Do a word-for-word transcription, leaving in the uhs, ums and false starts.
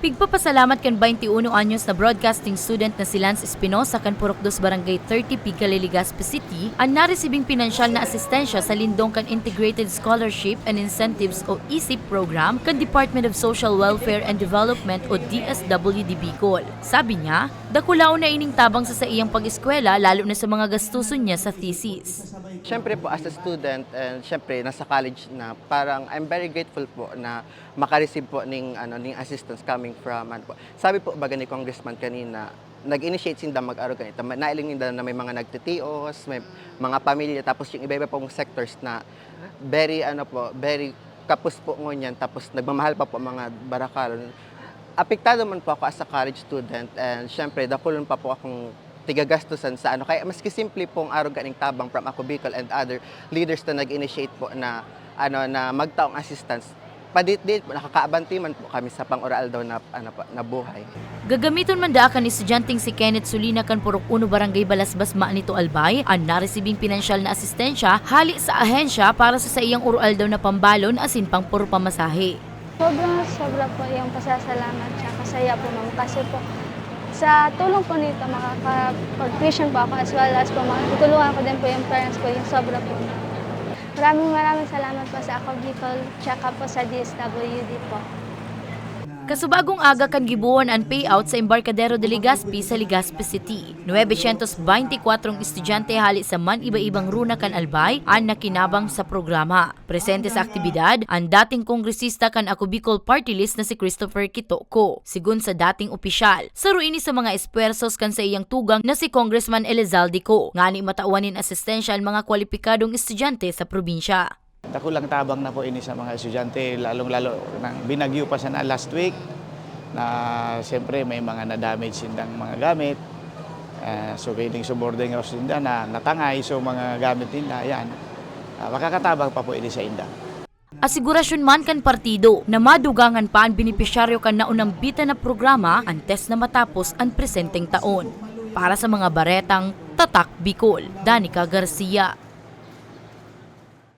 Pigpapasalamat kan bainti uno anyos na broadcasting student na si Lance Espinosa kan Purok Dos, Barangay thirty, Pigcali, Legazpi City, an naresibing pinansyal na asistensya sa lindong kan Integrated Scholarship and Incentives o isip program kan Department of Social Welfare and Development o D S W D Bicol. Sabi niya, dakulaon na ining tabang sa saiyang pag-eskwela, lalo na sa mga gastuson niya sa thesis. Siyempre po, as a student, and siyempre nasa college na, parang I'm very grateful po na maka-receive po ning, ano, ning assistance coming from, ano po. Sabi po baga ni Congressman kanina, nag-initiate sinda mag-arog ganito. Ma- Nailing ninda na may mga nagtitios, may mga pamilya, tapos yung iba-iba pong sectors na very, ano po, very kapos po ngunyan, tapos nagmamahal pa po mga barakalon. Apektado man po ako as a college student, and syempre, dakulon pa po akong tigagastusan sa, ano. Kaya maski simple pong arog kaning tabang from Ako Bicol and other leaders na nag-initiate po na, ano, na magtaong assistance, padit-dit po, nakakaabanti man po kami sa pang-uraal daw na, ano po, na buhay. Gagamiton man daa kan estudyanteng si Kenneth Solina kan Purok Uno, Barangay Balasbas, Manito, Albay, an naresibing pinansyal na asistensya hali sa ahensya para sa saiyang uraal daw na pambalon asin pang puro pamasahe. Sobrang sobra po yung pasasalamat tsaka saya po, ma'am, kasi po sa tulong po nito makakapag-tuition po ako, as well as po makakatulungan ko din po yung parents ko, yung sobra po. Maraming maraming salamat po sa Ako Bicol tsaka po sa D S W D po. Kasubagong aga kan gibohon an payout sa Embarcadero de Legazpi sa Legazpi City. Nuebe syentos baynte kwatro estudyante hali sa man-iba-ibang runa kan Albay an nakinabang sa programa. Presente sa aktibidad an dating kongresista kan Ako Bicol Party List na si Christopher Quitoco. Sigon sa dating opisyal, saro ini sa mga espuwersos kan saiyang tugang na si Congressman Elizalde Co, ngani matawan nin asistensya an mga kwalipikadong estudyante sa probinsya. Dakulang tabang na po ini sa mga estudyante, lalong-lalo nang binagyo pa sana last week na siyempre may mga na-damage sindang mga gamit. Ah, so, pwedeng sa boarding house ninda na natangay, so mga gamit ninda, yan. Ah, makakatabang pa po ini sa inda. Asigurasyon man kan partido na madugangan pa an benepisyaryo kan naunambitan na programa antes na matapos an presenteng taon. Para sa mga baretang Tatak Bicol, Danica Garcia.